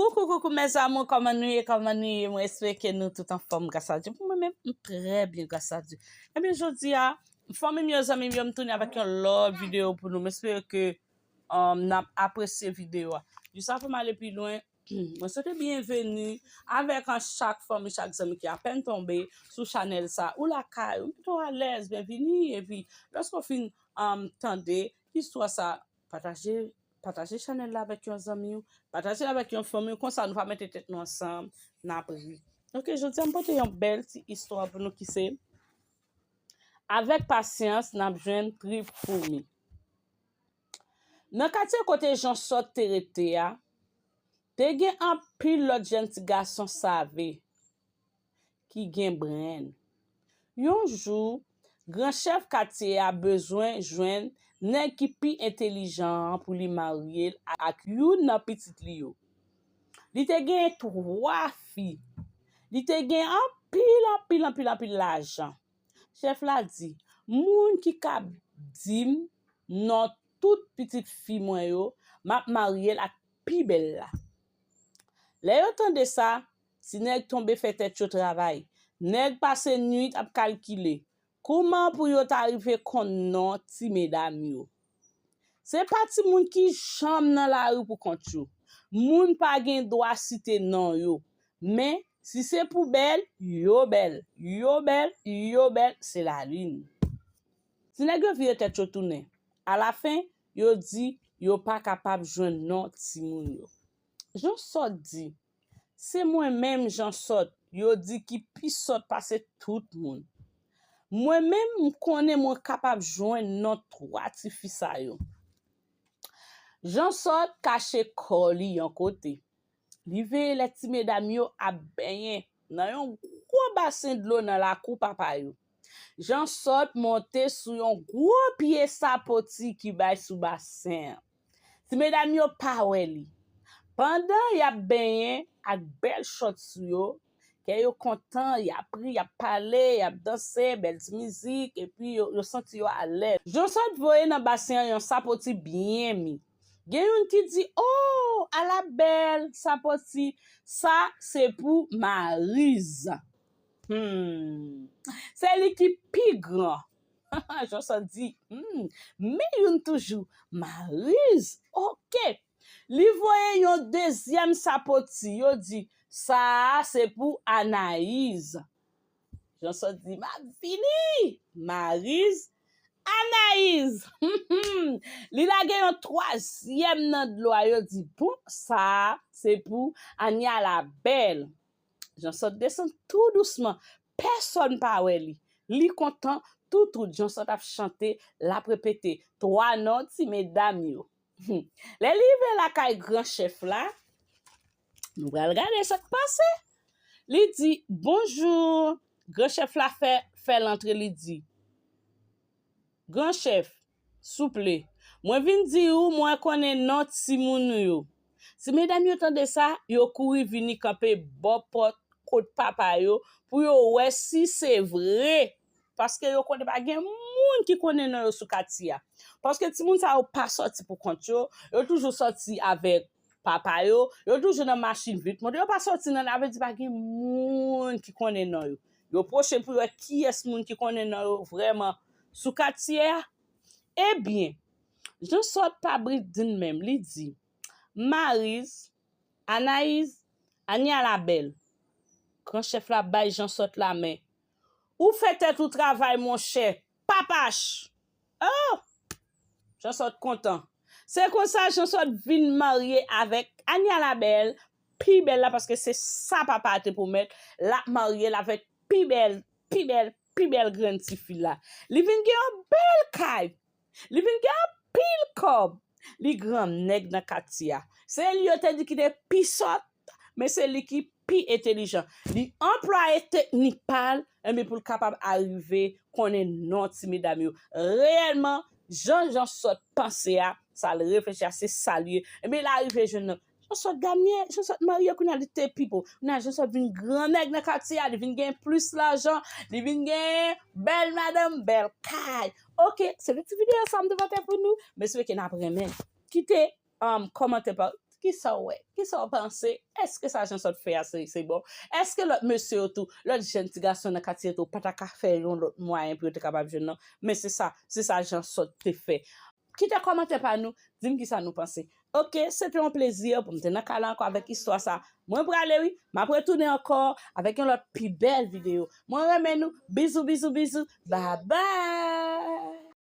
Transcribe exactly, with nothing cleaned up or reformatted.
Koukou, koukou, mes amours, kòman nou ye, kòman nou ye? Mwen espere ke nou tout anfòm, gras a Dye. Pou mwen menm, m trè byen, gras a Dye. Ebyen, jodi a, fanmi m yo, zanmi m yo, m tounen avèk yon lòt videyo pou nou. M espere ke um, n ap apresye videyo a. Jis avan m ale pi lwen, mwen swete byenveni avèk an chak fanmi, chak zanmi ki apèn tonbe sou chanèl sa. Ou lakay, ou mete w alèz, byenvini. Epi, lòske w fin um, tande istwa sa, pataje, pataje chanèl la avèk yon zanmi w, pataje l avèk yon fanmi w, konsa nou va mete tèt nou ansanm, n ap ri. Ok, jodi a m pote yon bèl ti istwa pou nou ki se Avèk pasyans, n ap jwenn trip foumi. Nan katye kote Jan Sòt te rete a, te gen anpil lòt jèn ti gason save ki gen brenn. Yon jou, gran chèf katye a bezwen jwenn nèg ki pi entelijan an pou li marye l ak youn nan pitit li yo. Li te gen twa fi. Li te gen anpil, anpil, anpil, anpil lajan. Chèf la di, moun ki ka di m non tout pitit fi mwen yo, m ap marye l ak pi bèl la. Lè yo tande sa, ti nèg tonbe fè tèt yo travay. Nèg pase nwit ap kalkile kouman pou yo ta rive konn non ti medam yo. Se pa timoun ki janm nan lari pou kont yo. Moun pa gen dwa site non yo. Men, si se pou bèl, yo bèl. Yo bèl, yo bèl, se lalin. Ti nèg yo vire tèt yo tounen. Alafen, yo di yo pa kapab jwenn non timoun yo. Jan Sòt di, se mwen menm Jan Sòt, yo di ki pi sòt pase tout moun. Mwen menm, m konnen mwen kapab jwenn non twa tifi sa yo. Jan Sòt kache kò li yon kote. Li veye lè ti medam yo ap benyen nan yon gwo basen dlo nan lakou papa yo. Jan Sòt monte sou yon gwo pye sapoti ki bay sou basen an. Ti medam yo pa wè li. Pandan y ap benyen ak bèl chòt sou yo, kè yo kontan, y ap ri, y ap pale, y ap danse, bèl ti mizik, epi yo, yo santi yo alèz. Jan Sòt voye nan basen an yon sapoti byen mi. Gen youn ki di, "O, ala bèl sapoti, sa se pou Mariz." Hmm. Se li ki pi gran. Jan Sòt di, "Hmm, men youn toujou, Mariz, oke." Li voye yon dezyèm sapoti, yo di, "Sa a se pou Anayiz." Jan Sòt di, "M ap vini, Mariz, Anayiz." Li lage yon twazyèm nan dlo a, yo di, "Bon, sa a se pou Anya la bèl." Jan Sòt desann tou dousman. Pèsòn pa wè li. Li kontan, tout wout Jan Sòt ap chante, l ap repete twa non ti medam yo. Lè li rive lakay gran chèf la, nou pral gade sa k pase. Li di, "Bonjou." Gran chèf la fè, fè l antre, li di, "Gran chèf, souple, mwen vin di ou mwen konnen non timoun ou yo." Ti medam yo tande sa, yo kouri vini kanpe bò pòt kot papa yo pou yo wè si se vre. Paske yo konnen pa gen moun ki konnen non yo sou katye a. Paske timoun sa yo pa sòti pou kont yo, yo toujou sòti avèk papa yo, yo toujou nan machin vit monte, yo pa sòti nan, sa vle di pa gen moun ki konnen non yo. Yo pwoche pou yo wè kiyès moun ki konnen non yo vrèman sou katye a. Ebyen, Jan Sòt pa bridin menm, li di, "Mariz, Anayiz, Anya la bèl." Gran chèf la bay Jan Sòt lamen. "Ou fè tèt ou travay, monchè, papach!" Oh! Jan Sòt kontan. Se konsa Jan Sòt vin marye avèk Anya la bèl, pi bèl la, paske se sa papa a te pwomèt, l ap marye l avèk pi bèl, pi bèl, pi bèl grenn tifi la. Li vin gen yon bèl kay. Li vin gen anpil kòb. Li gran nèg nan katye a. Se li yo te di ki te pi sòt, men se li ki pi entelijan. Li anplwaye teknik pa l, enben pou l kapab arive konnen non ti medam yo. Reyèlman, jan Jan Sòt panse a, sa l reflechi a, se sa l ye. Enben, l arive jwenn non. Jan Sòt ganye, Jan Sòt marye, kounye a li te pi pòv. Kounye a Jan Sòt vin gran nèg nan katye a, li vin gen plis lajan, li vin gen bèl madanm, bèl kay. Ok, se te ti videyo sa m te pote pou nou. M espere ke n ap renmen. Kite um, kòmantè pa, Kisa w wè? Kisa w panse? Èske sa Jean Sòt fè a se, se bon? Èske lòt mesye yo tou, lòt jèn ti gason nan katye yo tou, pa ta ka fè yon lòt mwayen pou yo te kapab jwenn nan? Men se sa, se sa Jean Sòt te fè. Kite kòmantè pa nou, di m kisa nou panse. Oke, se te yon plezi pou m te nan kay la ankò avèk istwa sa. Mwen prale wi, m ap retounen ankò avèk yon lòt pi bèl videyo. Mwen renmen nou, bizou, bizou, bizou, babay!